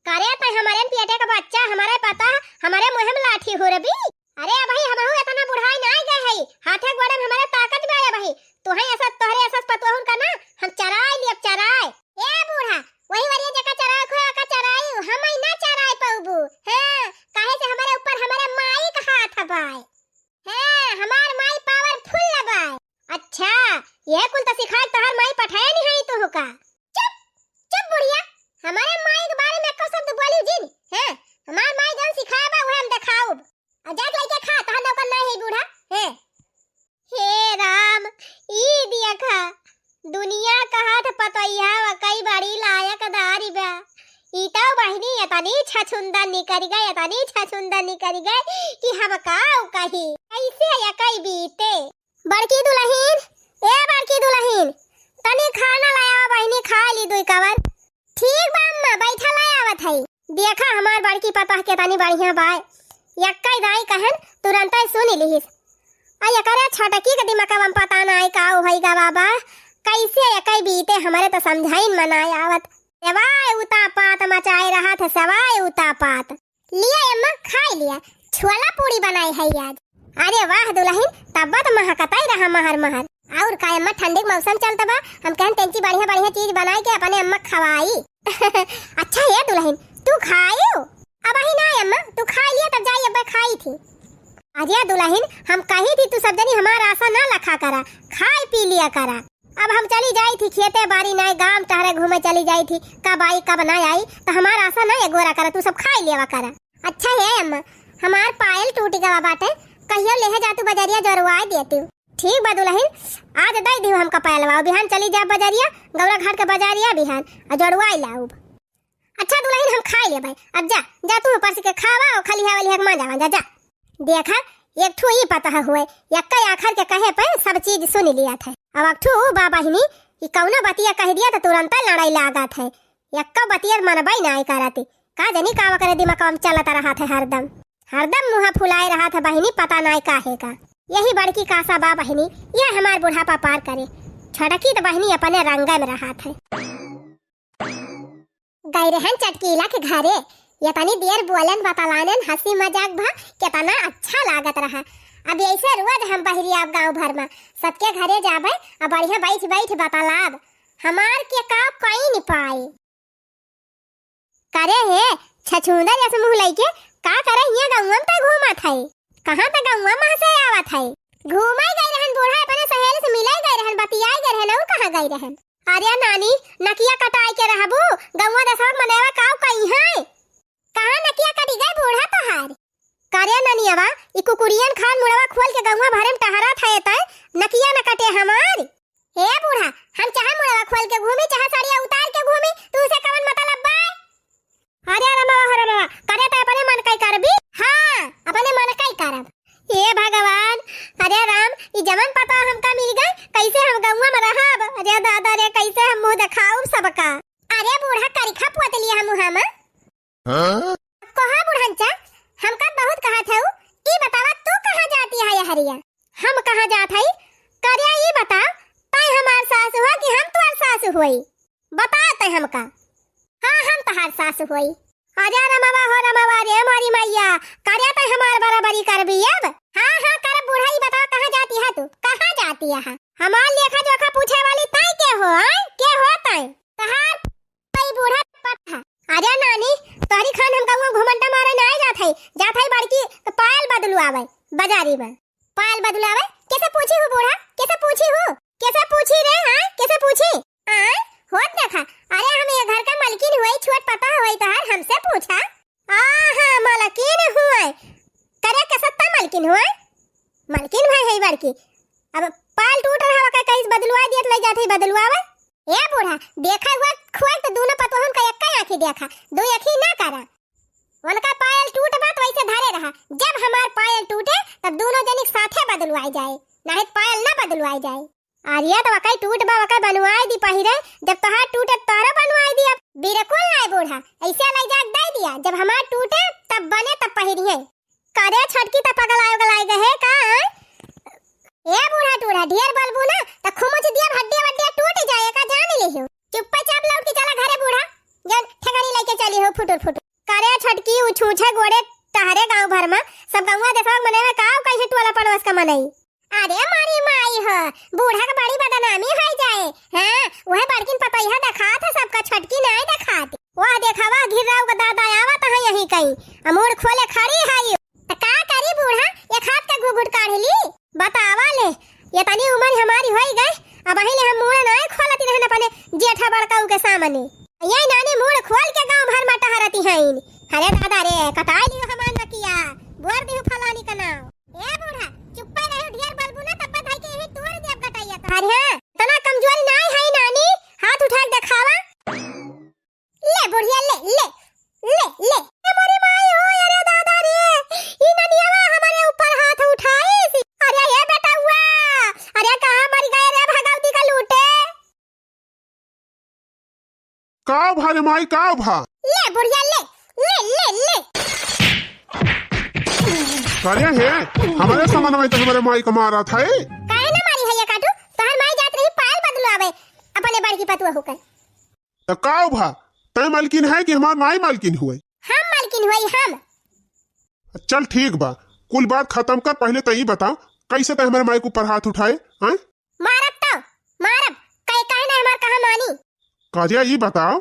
करे तै हमारे पेटे का बच्चा, हमारे पता, हमारे मुँह में लाठी हुरबी। अरे भाई, हमहू इतना बुढ़ाई ना गए है, हाथे गोड़े में हमारे ताकत बा भाई। तोहे ऐसा, तोहरे ऐसा पतोहुन का ना हम चराई लियब, चराई। ए बूढ़ा, वही वरिया जेका चराए खोए का चराई, हम ही ना चराए पउबू। हाँ, काहे से हमारे ऊपर हमारे माई का हाथ बाय। हाँ, हमार माई पावरफुल बाय। अच्छा, ये कुल तो सिखाए तोहर माई पठाए नहीं है तू का? चुप, चुप बुढ़िया, हमारे माई के बारे में एको शब्द बोली जिन। हाँ, हमार माई जौन सिखाए बा उहे हम देखाउब। और जाके लइके खा, तोहर नौकर ना है बूढ़ा। हैं? हे राम, ई देखा, दुनिया कहत पतोहिया वकई बड़ी लायकदारी बा। ई तो बहिनी इतनी छछुंदर निकरि गए, तनी छछुंदर निकरि गए कि हम काउ कही, कैसे यकई बीते। बड़की दुलहिन, ए बड़की दुलहिन, तनी खाना लाया बहिनी, खाइ ली दुइ कवर। ठीक बा अम्मा, बैठा लाया आवत हई। देखा हमार बड़की पतोह केतनी बढ़िया बाय, यक्कई दाई कहन तुरंतई सुनि लिहिस। आ एकरे छोटकी के दिमगवा में पता नाई काउ होइ गा बाबा, कैसे यकई बीते हमरे त समझाइन में नाई आवत। सेवाय उतापात मचाए रहत है, सेवाय उतापात। लिया अम्मा, खाइ लिया, छोला पूड़ी बनाई है आज। अरे वाह दुलहिन, तब्बा त महकतई रहा महर महर। अउर का अम्मा, ठंडी के मौसम चलत बा, हम कहन तेंची बढ़िया बढ़िया चीज बनाइ के अपने अम्मा खवाई। अच्छा हे दुलहिन, तू खायू? अबही नाई अम्मा, तू खाइ लिया तब जाई, अब्बे खाई थी। अरे दुलहिन, हम कही थी तू सब जनी हमार आसा ना लखा करा, खाइ पी लिया करा। अब हम चली जाई थी खेते बारी नाई, गाम टहरे घूमे चली जाई थी, कब आई कब ना आई, त हमार आसा ना एगोरा करा, तू सब खाइ लेवा करा। अच्छा हे अम्मा, हमार पायल टूटि गवा बाटे, कहियो लेहे जा तू बजरिया जोरवाइ देतू। ठीक बा दुलहिन, आज दइ दिहु हमका पायलवा, बिहान चली जा बजरिया, गौरा घाट के बजरिया बिहान, आ जोरवाइ लाउब। अच्छा दुलहिन, हम खाइ लेबइ, अब जा, जा तू परसि के खावा अउर खलिहा वलिहा के मांजा वांजा, जा। देखा, एक ठो ई पतोह हुए, यक्कई आखर के कहे पे सब चीज सुनि लियत है। अब एक ठो ऊ बा बहिनी, ई कउनो बतिया कहि दिया त तुरंतै लड़ाई लागत है। यक्का बतिया मनबइ नाई करत। का जनी का ओकरे दिमगवा में चलत रहत है हरदम। हरदम मुँह फुलाए रहत है बहिनी, पता नाई काहे का। यही बड़की कासा बा बहिनी, ये हमार बुढ़ापा पार करे। छोटकी त बहिनी अपने रंगे में रहत है। गइ रहन चटकीला के घरे, यतनी देर बोलन बतलानन, हँसी मजाक भा, केतना अच्छा लागत रहा। अब अइसे रोज हम बहिरी आब गाँव भर मा, सबके घरे जाबइ, अब बढ़िया बइठ बइठ बतलाब। हमार के का कइन पाए। करे हे, छछूंदर जस मुँह लइके, का करे हियाँ गउँवा में तइ घूमत है? कहाँ त गउँवा मा से आवत है? घूमइ गइ रहन बूढ़ा, अपने सहेली से मिलइ गइ रहन, बतियाइ गइ रहन, अउर कहाँ गइ रहन? अरे नानी, नकिया कटाइ के रहबू, गउँवा देसवा के मनइवा काउ कइहैं? कहाँ नकिया कटि गइ बूढ़ा तोहार? करे ननियवा, ई कुकुरियन खान मुड़वा खोल के गउँवा भरे में टहरत है, तइ नकिया न कटे हमार। हे बूढ़ा, हम चाहे मुड़वा खोल के घूमी, चाहे सड़िया उतार के घूमी, तू से कवन मतलब बा? अरे रमवा हो रमवा, करे त अपने मन कइ करबी? हाँ, अपने मन कइ करब। हे भगवान, अरे राम, ई जवन पतोह हमका मिल गइ, कइसे हम गउँवा में रहब? अरे दादा रे, कइसे हम मुँह देखाउब सबका? अरे बूढ़ा, करिखा पोत लिया हम मुँहा में। हाँ? कहा बुढ़नचा, हमका बहुत कहत हऊ, ई बतावा तू कहाँ जाति है यहरिया? हम कहाँ जात हई? करे ई बता, तइ हमार सास हुआ कि हम तोहार सास होई? बता तइ हमका। हाँ, हम तोहार सास होई। अरे रमवा हो रमवा रे मोरी मइया, करे तइ हमार बराबरी करबी अब? हाँ, हाँ, करब बूढ़ा, ई बतावा कहाँ जाति है तू? कहाँ जाति है? हमार लेखा जोखा पूछे वाली तइ के हो, आय? के हो तइ? तोहार ई बूढ़ा पतोह। अरे नानी, तोहरी खान हम गउँवा घुमंटा मारे नाई जात हई, जात हई बड़की के पायल बदलवावइ बजारी में। पायल बदलवावइ? केसे पूछी हूँ बूढ़ा? केसे पूछी हूँ? केसे पूछी रे, हाँ? केसे पूछी? हाँ? होत देखा, अरे हम ये घर का मलकिन होई, छोट पतोह होई तोहार, हमसे पूछा। आहा, मलकिन हुआँ। करे के सत्ता मलकिन हुआँ? मलकिन भइ है बड़की। अब पायल टूट रहा ओका कइस बदलवाइ दियत लइ जात है बदलवावइ। ए बूढ़ा, देखा हुआ खोल त दूनो पतोहन का एक्कै आँखी देखा, दू आँखी ना करा। उनका पायल टूट बा त वइसे धरे रहा, जब हमार पायल टूटे तब दूनो जनी साथे बदलवाइ जाए, नाहीं त पायल ना बदलवाइ जाए। अरे त वकई टूट बा, वकई बनवाइ दी पहिरे, जब तोहार टूटे त तोहरो बनवाइ दी। अब बिल्कुल नाहीं बूढ़ा, अइसे लइ जाके दइ दिया, जब हमार टूटे तब बने तब पहिरिहे। करे छोटकी त पगलाए उगलाए गए का, आँय? ए बूढ़ा टूढ़ा, ढेर बोलबू ना त खुमुच दिया, हड्डिया वड्डिया टूट जाए का, जान लिहियो। चुप्पे चाप लौट के चला घरे बूढ़ा, जौन ठेकानी लइके चली हो फुटुर फुटुर। करे छोटकी, उ छूछे गोड़े टहरे गाँव भर मा, सब गउँवा देसवा के मनइवा का कइसे टोला पड़ोस का मनई। अरे मारी माई हो, बूढ़ा के बड़ी बदनामी होइ जाए। हाँ, उहे बड़किन पतोहिया देखात है सबका, छोटकी नाहीं देखात। वाह देखा वाह, घिर्राऊ का दादा आवत है यहीं कहीं, आ मूड़ खोले खड़ी है। त का करी बूढ़ा, एक हाथ का घुघुट काढ़ ली। बतावा ले, ये तनी उमर हमारी होइ गई, अबहीं ले हम मूड़ नाहीं खोलती रहन अपने जेठा बड़काऊ के सामने। ये नानी मूड़ खोल के गाँव भर मा टहरती हैं। अरे दादा रे, कटाइ लियो हमार नकिया, बोर दियो फलानी का नाव। ए बूढ़ा, चुप्पे रहो, ढेर बोलबू ना, तब धइ के यही तोड़ देब गटइया तोहार। हाँ, इतना कमजोरी नाहीं है नानी, हाथ उठा के देखावा। ले बुढ़िया, ले, ले, ले, ले। का भा रे माई, का भा? ले बुढ़िया, ले, ले, ले, ले। करे हे, हमरे समनवा में तो हमरे माई का मारत है। काहे ना मारी है ये काटू? तोहर माई जात रही पायल बदलवावे अपने बड़की पतुआ होकर। तो का भा? तय मालकिन है कि हमार माई मालकिन हुए? हम मालकिन हुए, हम। चल ठीक बा, कुल बात खत्म कर, पहले तो ई बताओ, कैसे तय हमरे माई के ऊपर हाथ उठाए, हैं? मारब तो, मारब, कहे, कहे ना हमार कहा मानी? काजिया, ई बताओ,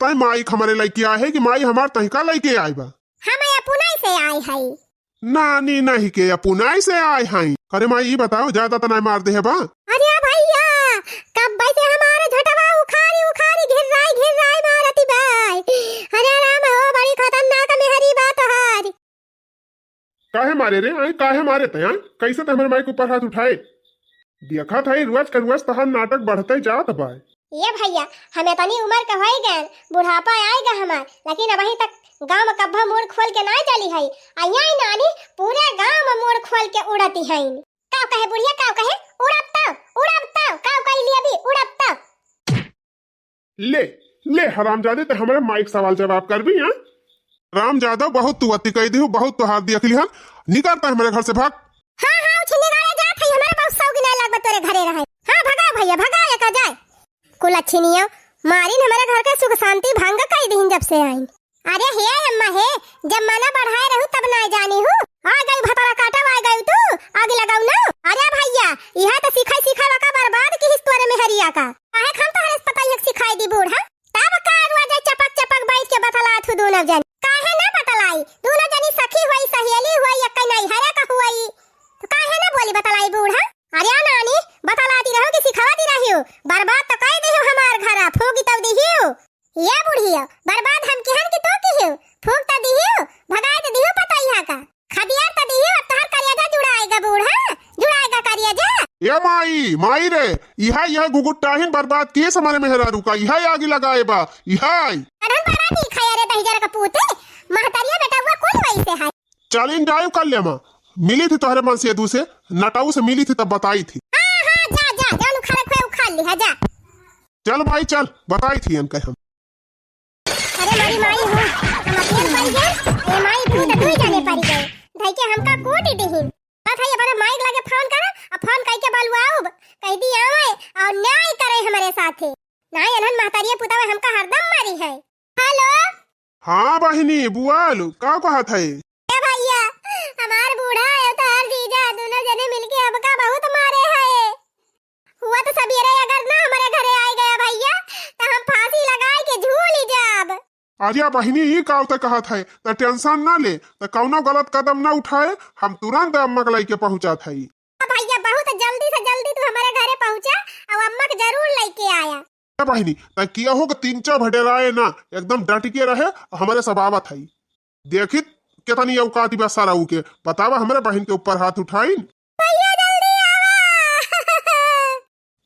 तय माई के हमरे लइके आए है कि माई हमार तहिका लइके आए बा? हम अपुनाई से आए हई। नानी नहीं के अपुनाई से आए हई। अरे माई, ई बताओ, ज्यादा तो नहीं मार दे है बा? अरे भैया, कब से हमारे झटवा उखारी उखारी घिर्राई घिर्राई मारती बाय। अरे राम हो, बड़ी खतरनाक मेहरी बात हरी। काहे मारे रे, आय काहे मारे तय, आय? कैसे तय हमरे माई के ऊपर हाथ उठाए? देखत है रोज के रोज तहार नाटक बढ़ते जात बा। ए भैया, हम एतनी उमर के होई गए, बुढ़ापा आएगा हमार, लेकिन अबहीं तक गाँव में कब्बा मुड़ खोल के नाय चली है। आ यहाँ नानी पूरे गाँव में मुड़ खोल के उड़ती है। का कहे बुढ़िया, का कहे? उड़ब तब, उड़ब तब, का कही लिया भी, उड़ब तब। ले, ले हरामजादे, ते हमरे माई के सवाल जवाब करबी, हाँ? रामजादा, बहुत तू अति कह दिहू, बहुत तोहार देख लिहन। निकल तय हमरे घर से, भाग। हाँ, हाँ, उछिनी गाड़े जात है, हमरे बहुत सौगी नहीं लागत तोरे घरे रहे। हाँ, भगा भैया, भगा, एका जाए। कुल अच्छी नहीं हो, मारिन हमरे घर के सुख शांति भंग कई दिहिन जब से आइन। अरे हे अम्मा हे, जब मना बढ़ाए रहू तब ना जानी हूँ। आ गई भतरा काटा, आ गई तू, आग लगाऊ ना। अरे भैया, यह तो सिखाई सिखावा का बर्बाद की हिस तोरे मेहरिया का। काहे हम तोहरे से पता ही सिखाई दी बूढ़ा? तब का रुआ जाए चपक चपक बैठ के बतला थू दोनों जन। काहे ना बतलाई? दोनों जनी सखी हुई, सहेली हुई, एक नैहरे का हुई। तो काहे ना बोली बतलाई बूढ़ा? अरे नानी, बतलाती रहो कि सिखावती रहियो? बर्बाद तो कह दियो हमार घरा, फूंकी तब दिहियो। ये बुढ़ियो, बर्बाद हम किहन कि तू किहियो? फूंक त दिहियो, भगाए त दिहियो पतोहिया का। खदियार त दिहियो, अब तहर करियाजा जुड़ाएगा बूढ़ा, जुड़ाएगा करियाजा। ए माई, माई रे, इहा, इहा गुगुट्टाहिन बर्बाद किए समारे मेहरारू का, इहा आगी लगाए बा, इहा। अढ़न बड़ा नीक है, अरे दहिजर का पूते, महतरिया बेटवा कुल वैसे है। चल इन जायु कर ले माँ, मिली थी तोहरे मन से दू से, नटाऊ से मिली थी तब बताई थी। हाँ, हाँ, जा, जा, जा, उखाड़े खोए उखाड़ ली, हाँ, जा। चल भाई चल, बताई थी इनके हम। अरे मारी माई हो, हम अकेल पड़ गए। ए माई, तू तो दुई जाने पड़ गए। धई के हमका कूट ही दिहिन। बात है, अपने माई के लगे फोन कर, अब फोन कई के बलुआउब, कह दी आवे और न्याय करे हमारे साथे। ना एनहन महतारिये पुतावे हमका हरदम मारी है। हेलो। हाँ बहिनी, बुआल, का कहत है? ए भैया, हमार बूढ़ा है तो हर जीजा, दोनों जने मिलके हमका बहुत मारे है। हुआ तो सबेरे अगर ना हमारे घरे आए गया भैया, तो हम फांसी लगाए के झूल ही जाब। अरे बहिनी, ई का त कहत है, त टेंशन ना ले, त कौनो गलत कदम ना उठाए, हम तुरंत अम्मा के लइके पहुंचत हई। भैया, बहुत जल्दी से जल्दी तू हमारे घरे पहुंचा और अम्मा के जरूर लइके आया। ए बहिनी, त केहू के तीन चार भटेराए ना, एकदम डट के रहे, हमरे सब आवत हई। देखित केतनी औकात बा सारा ऊ के, बतावा हमरे बहिन के ऊपर हाथ उठाइन। भैया, जल्दी आवा।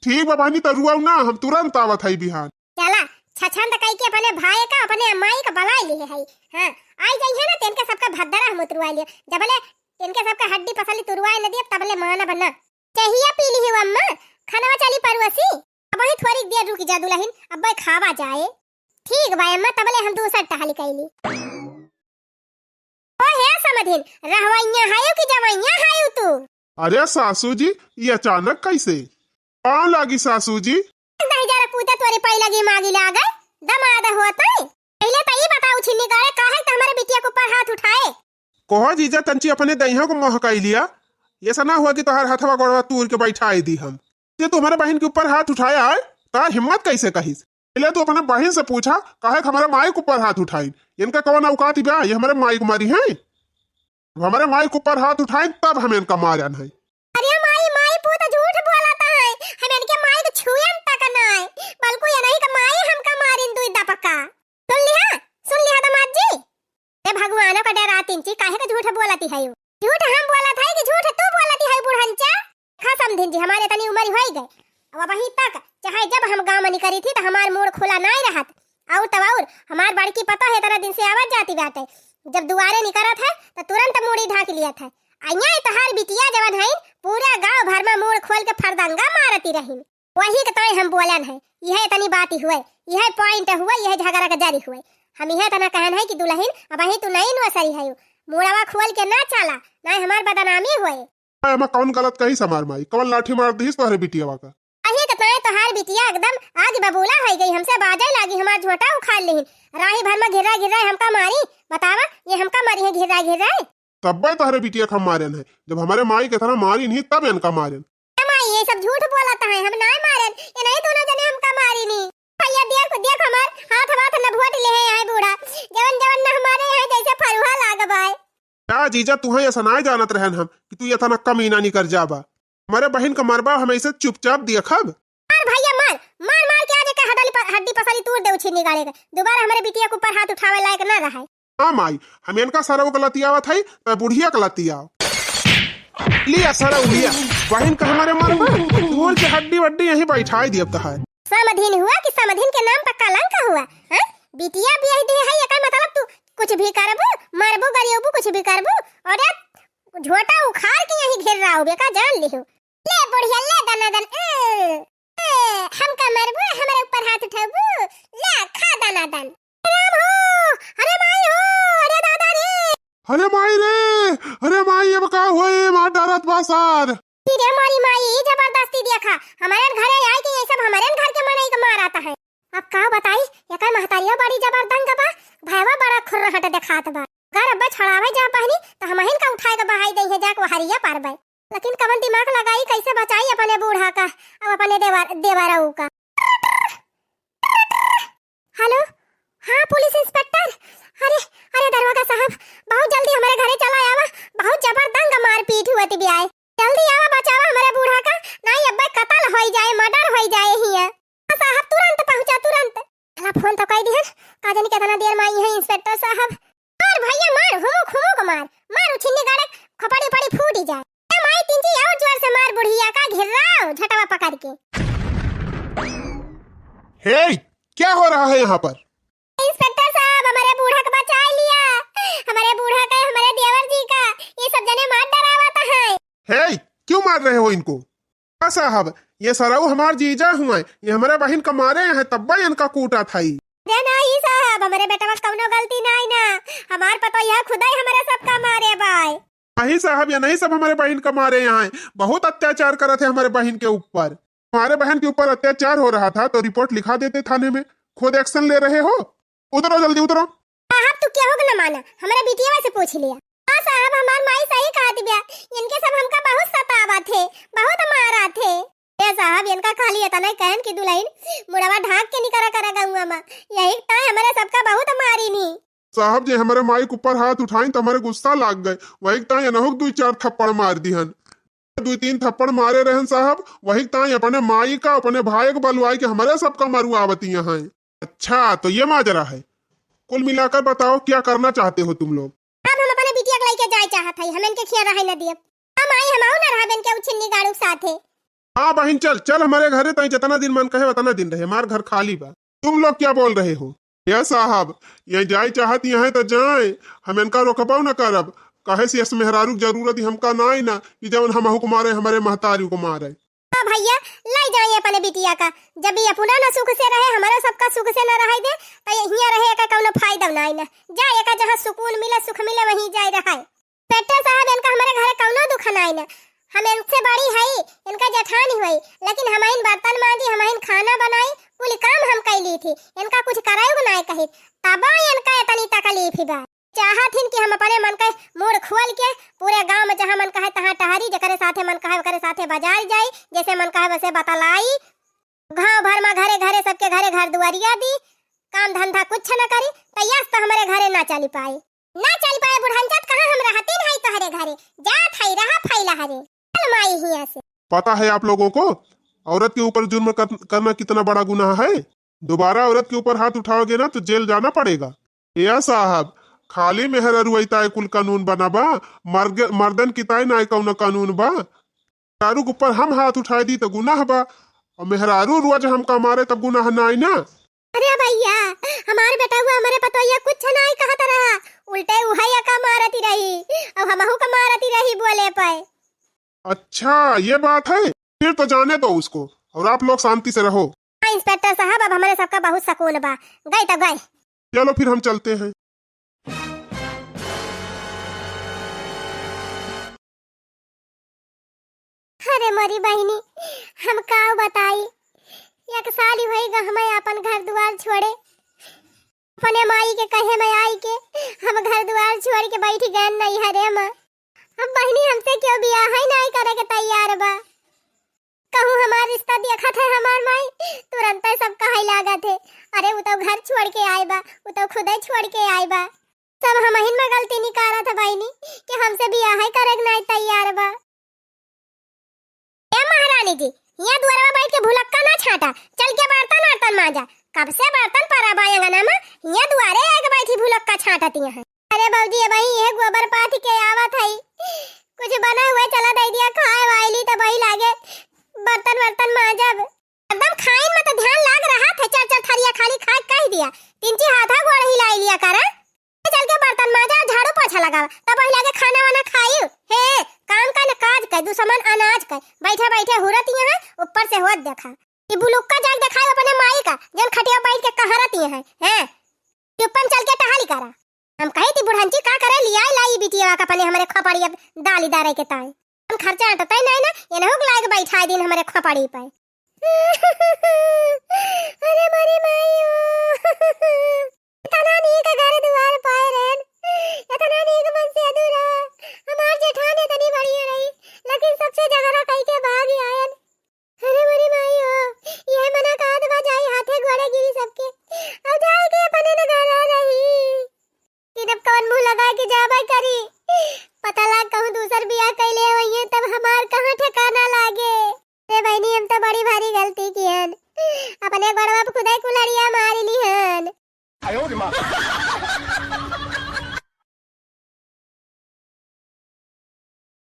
ठीक बा बहिनी, त रुआऊ ना, हम तुरंत आवत हई बिहान। चला, छछंद कई के अपने भाई का, अपने माई का बलाई लिए हई। हाँ, आई जाई है ना, तेनके सबका भद्दरा हम उतरवाई लिए। जबले तेनके सबका हड्डी पसली तुरवाई न दिए, तबले मानब ना। चाहिए पी ली हो अम्मा, खानवा चली परुसी। अब वही थोड़ी देर रुक जा दुल्हन, अब भाई खावा जाए। ठीक बा अम्मा, तबले हम दूसर टहली कैली। ओ हे समधिन, रहवैया हायू कि जवैया हायू तू? अरे सासू जी, ये अचानक कैसे? पाँव लागी सासू जी। दहिजर पूते तोरे पाई लगी मागी लागे, दमाद होत है। पहले तो ये बताओ छिन्नी गाड़े, काहे तो हमारे बिटिया के ऊपर हाथ उठाए? कहो जीजा, तंची अपने दहिया को मोहकाई लिया, ऐसा ना हुआ कि तोहार हथवा गोड़वा तूर के बैठाए दी हम। जे तू हमारे बहिन के ऊपर हाथ उठाया है, तोहार हिम्मत कैसे कहिस? पहले तू अपने बहिन से पूछा, काहे कि हमारे माई के ऊपर हाथ उठाइन? इनका कौन औकात बा, ये हमारे माई को मारी है? अब हमारे माई के ऊपर हाथ उठाइन, तब हम इनका मारन है। अरे माई, माई पूत झूठ बोलत है, हम इनके माई के छुएन तक नाय, बल्कु ये नहीं कि माई हमका मारिन दुई दपका। सुन लिहा, सुन लिहा दामाद जी। ए भगवानो का डरातिन ची, काहे के झूठ बोलती है? झूठ हम बोलत है कि झूठ तू बोलती है बुढ़ंचा? हाँ समधिन जी, हमारे इतनी उम्र होई गए, अब वहीं तक चाहे जब हम गाँव में निकरी थी तो हमार मूड़ खुला नाय रहत। और तब और हमार बड़की पता है इतना दिन से आवत जाती बाटे, जब दुआरे निकरत है तो तुरंत मूड़ी ढाक लियत है। अइया तहार बिटिया जवन है पूरा गाँव भर में मूड़ खोल के फरदंगा मारती रही। वही के ताई हम बोलन है, यह इतनी बात ही हुए, यह point हुआ, यह झगड़ा का जरी हुआ। हम यह तना कहन है कि दुलहिन, अबहीं तू नई नोसरी है, मुड़वा खोल के ना चाला, ना हमार बदनामी हुए। अम्मा, कौन गलत कहिस हमार माई? कौन लाठी मार दिहिस तोहरे बिटियावा का? अही के ताई तोहार बिटिया एकदम आग बबूला होइ गई, हमसे बाजे लागी, हमार झोटा उखाड़ लिहिन। राही भर में घिर्रा घिर्रा हमका मारी, बतावा, ये हमका मारी है घिर्रा घिर्रा? तब्बे तोहरे बिटिया का हम मारेन है, जब हमरे माई के तरह मारी नहीं तब इनका मारेन। ए माई, ये सब झूठ बोलत है, हम नाय मारेन, ये नहीं दोनों जने हमका मारी नहीं। भैया देख, देख हमार हाथ वाथ न भोट ले है यहाँ बूढ़ा, जवन जवन न हमारे यहाँ जैसे फरुहा लाग बाय। का जीजा, तुहैं ऐसा नाय जानत रहन हम कि तू ये तना कमीना निकर जाबा। हमरे बहिन का मरबा, हम ऐसे चुपचाप देखब? मार भैया मार, मार मार के आज एक हड्डी प-, हड्डी पसली तूर दे उछिन्नी गाड़े के। दोबारा हमरे बिटिया के ऊपर हाथ उठावे लायक ना रहे। हाँ माई, हम इनका सरऊ के लतियावत हई, त बुढ़िया के लतियाव। लिया सरऊ लिया, बहिन का हमरे मरबा, तूर के हड्डी वड्डी यहीं बैठाई दियब तहार। समधिन हुआ कि समधिन के नाम पर कलंक हुआ, हैं? बिटिया बियाह दे है, एकर मतलब तू कुछ भी करबू, मरबू, गरियबू, कुछ भी करबू, और ये झोटा उखाड़ के यहीं घेर रहा होबे का, जान लिहो। ले बुढ़िया, ले दनादन, ए, ए, हमका मरबू, हमरे ऊपर हाथ उठबू, ले खा दनादन। राम हो, अरे माई हो, अरे दादा रे। अरे माई रे, अरे माई, अब का होए, मार डारत बा सार। ई रे मोरी माई, ई जबरदस्ती देखा, हमरे घरे आई कि ये सब हमरे घर के मनई के मारत है। अब का बताई, एकर महतारिया बड़ी जबरदंग बा, भैवा बड़ा खुर्रहट देखात बा। अगर अब्बे छड़ावे जा बहिनी, त हमहिन का उठाए के बहाई दई है, जाके वहरिया पार बे। लेकिन कवन दिमाग लगाई, कैसे बचाई अपने बूढ़ा का, अब अपने देवर, देवरऊ का। हेलो, हाँ पुलिस इंस्पेक्टर। अरे, अरे दरोगा साहब, बहुत जल्दी हमरे घरे चला आवा, बहुत जबरदंग मारपीट हुआ थी बियाए। जल्दी आवा, बचावा हमरे बूढ़ा का, नहीं अब्बे कत्ल होई जाए, मर्डर होई जाए हिया। हाँ साहब, तुरंत पहुँचा, तुरंत। साला फोन तो कई दिहन, का जानी कितना देर में आई है इंस्पेक्टर साहब। मार भैया मार, हुमुक हुमुक मार, मार उछिन्नी गाड़े, खोपड़ी पड़ी फूटी जाए। ए माई, तिनची और जोर से मार बुढ़िया का, घिर्राओ झटवा पकड़ के। हे, क्या हो रहा है यहाँ पर? इंस्पेक्टर साहब, हमरे बूढ़ा का बचाई लिया, हमरे बूढ़ा का, हमरे देवर जी का, ये सब जने मार डरावत है। हे, क्यों मार रहे हो इनको? हाँ साहब, ये सरऊ हमार जीजा हुए, ये हमरे बहिन का मारे हैं, तब्बे इनका कूटा था ई। अरे नाही साहब, हमरे बेटवा कौनो गलती नाही ना, हमार पतोहिया खुदई हमरे सबका मारे बाय। नहीं साहब, ये नहीं सब हमरे बहिन का मारे यहाँ हैं, बहुत अत्याचार करत है हमरे बहिन के ऊपर। हमारे बहन के ऊपर अत्याचार हो रहा था तो रिपोर्ट लिखा देते थाने में, खुद एक्शन ले रहे हो। उतरो जल्दी, उतरो। साहब, तू केहू के न माना, हमरे बिटिया से पूछ लिया। हाँ साहब, हमार माई सही कहत बिया, इनके सब हमका बहुत सतावत है, बहुत मारत है। ए साहब, इनका खाली इतना ही कहन कि दुलहिन मुड़वा ढाक के निकरा करा गौवा मा, यही ताई हमरे सबका बहुत मारी नी। साहब, जे हमरे माई के ऊपर हाथ उठाइन त हमरे गुस्सा लाग गए, वही ताई इनहू के दुई चार थप्पड़ मार दिहन। दुई तीन थप्पड़ मारे रहन साहब, वही ताई अपने माई का, अपने भाई के बलवाई के हमरे सबका मरुआवती हैं। अच्छा, तो ये माजरा है। कुल मिलाकर बताओ, क्या करना चाहते हो तुम लोग? अब हम अपने बिटिया के लइके जाए चाहत हई, हम इनके खिया रहे न दियब। हम आई, हम आऊ न रहब इनके उछिन्नी गाड़ू के साथे। हाँ बहिन, चल, चल हमरे घरे, ताई जितना दिन मन कहे उतना दिन रहे, हमार घर खाली बा। तुम लोग क्या बोल रहे हो? या साहब, ये जाए चाहत यहाँ तो जाए, हम इनका रोकबो न करब, काहे से इस मेहरारू के जरूरत ही हमका नाई ना कि जवन हमहू को मारे, हमरे महतारी को मारे। हाँ भैया, लाई जाए अपने बिटिया का, जब ये अपना ना सुख से रहे, हमारा सबका सुख से ना रहे दे, तो ये हियाँ रहे का कौनो फायदा नाई ना। जा, एका जहाँ सुकून मिले, सुख मिले, वहीं जाए रहे। इंस्पेक्टर साहब, इनका हमरे घरे कौनो दुख नाई ना, हम इनसे बड़ी हई, इनका जेठानी हुई, लेकिन हमहिन बर्तन मांजी, हमहिन खाना बनाई, कुल काम हम कई ली थी, इनका कुछ करायो नाई कही, तबा इनका इतनी तकलीफ ही बा। चाहत हिन कि हम अपने मन के मूड खोल के पूरे गांव में जहां मन कहे तहां टहरी, जेकरे साथे मन कहे ओकरे साथे बाजार जाई, जैसे मन कहे वैसे बतलाई। गांव भर में घरे घरे सबके घरे घर दुआरिया दी, काम धंधा कुछ न करी, तो यस तो हमरे घरे ना चली पाए, ना चली पाए। बुढ़नचोद कहाँ हम रहती नहीं तोहरे घरे, जात है रहा फैला हरे, चल माई हिया से। पता है आप लोगों को, औरत के ऊपर जुर्म कर, करना कितना बड़ा गुनाह है? दोबारा औरत के ऊपर हाथ उठाओगे ना तो जेल जाना पड़ेगा। या साहब, खाली मेहररुआ ताई कुल कानून बनाबा, मर्ग-, मर्दन की ताई ना कौनो कानून बा? मेहरारू के ऊपर हम हाथ उठाए दी तो गुनाह बा, और मेहरारू रोज हमका मारे तब गुनाह नाई ना। अरे भैया, हमार बेटवा हमरे पतोहिया कुछ नाई कहत रहा, उल्टे उहै एका मारती रही, और हमहू का मारती रही बोले पे। अच्छा, ये बात है, फिर तो जाने दो उसको, और आप लोग शांति से रहो। आई इंस्पेक्टर साहब, अब हमरे सबका बहुत सकून बा। गए तो गए। चलो फिर हम चलते हैं। अरे मोरी बहिनी, हम का बताई, एक साल ही होई गा हमें अपन घर दुआर छोड़े। अपने माई के कहे में आई के हम घर दुआर छोड़ के बैठ गए नैहरे में। अब बहिनी, हमसे क्यों बियाह ही नहीं करे के तैयार बा। कहूँ हमार रिश्ता देखत है हमार माई, तुरंते सब कहै लागत है, "अरे, उ तो घर छोड़ के आए बा, उ तो खुदे छोड़ के आए बा।" सब हमहिन में गलती निकारत है बहिनी कि हमसे बियाह ही करे के नहीं तैयार बा। ए महारानी जी, हियाँ दुआरवा बैठ के भुलक्का ना छाटा, चल के बर्तन वर्तन मांजा। कब से बर्तन परा बा अंगना में, हियाँ दुआरे आके बैठी भुलक्का छाटत यहाँ। अरे भौजी, अबही इहे गोबर पाथि के आवत हई, कुछ बना हुआ चला दे दिया खाए वाइली, तबही लागे बर्तन वर्तन मांजब। एकदम खाइन में तो ध्यान लाग रहा था, चार चार थरिया खाली खाए कह दिया, तीन ची हाथा गोड़ हिलाई लिया करा। चल के बर्तन मांजा, झाड़ू पोछा लगावा, तबही लागे खाना वाना खाई। हे, काम का न काज का, दुश्मन अनाज का, बैठे बैठे हुरत यहाँ, ऊपर से होत देखा। ई बुलुक्का जाके देखाई अपने माई का, जौन खटिया बैठ के कहरत यहाँ, हैं? चुप्पन चल के टहली करा। हम कही थी बुढ़ंची का करे, लियाई लाई बिटिया का अपने हमरे खोपड़ी अब डाली दारे के ताई। हम खर्चा अटतई नहीं ना, एनहु के लायक बैठाई दिन हमरे खोपड़ी पे। अरे मोरी माई ओ। इतना नीक घर दुआर पाए रहन, इतना नीक मन से अधूरा। हमार जेठान इतनी बढ़िया रही, लेकिन सबसे झगड़ा कई के